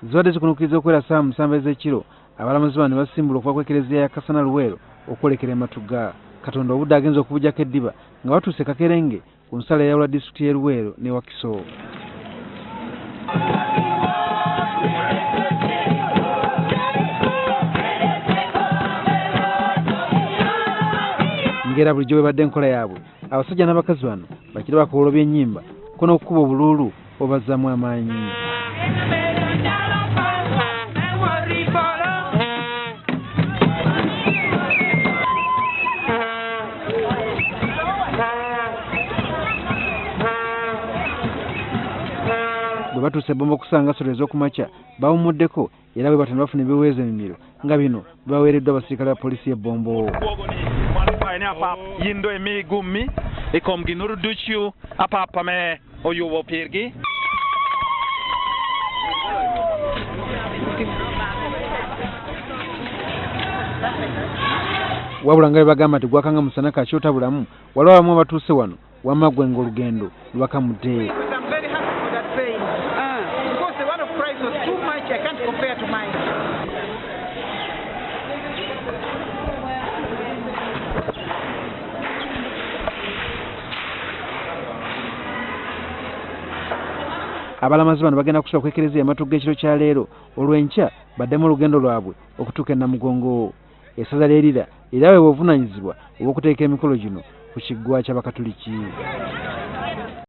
Zibadde zikunukkiriza okuwera ssaawa 7 ez'ekiro, abalamuzi bano ne basimbula okuva ku Ekereziya ya Kasana Luweero okwolekera e Matugga. Katonda obudde agenze okubuggyako eddiba nga batuuse e Kakerenge ku nsalo eyawula disitulikiti y'e Luweero ne Wakiso. Ng'era bulijjo bwebadde enkola yaabwe, abasajja n'abakazi bano bakira bakoolobya ennyimba ko n'okukuba obuluulu obazzaamu amaanyi. Bwe batuuse ebbomba okusanga ssatu ez'okumakya bawummuddeko era bwe batyo ne bafuna ebiweweeza emimiro nga bino bibaweereddwa abasirikale ba poliisi y'e Bombo. Wabula nga bwe bagamba nti gwakanga musana ka kyotabulamu, waliwo abamu abatuuse wano wamma ggwe ng'olugendo lubakamudde. Abalamazi bano bagenda kusula ku Ekereziya e Matugga ekiro kya leero, olwo enkya baddemu olugendo lwabwe okutuuka e Namugongo. Essaza ly'e Lira lye lyaweebwa obuvunaanyizibwa obw'okutegeka emikolo gino ku kiggwa ky'Abakatuliki.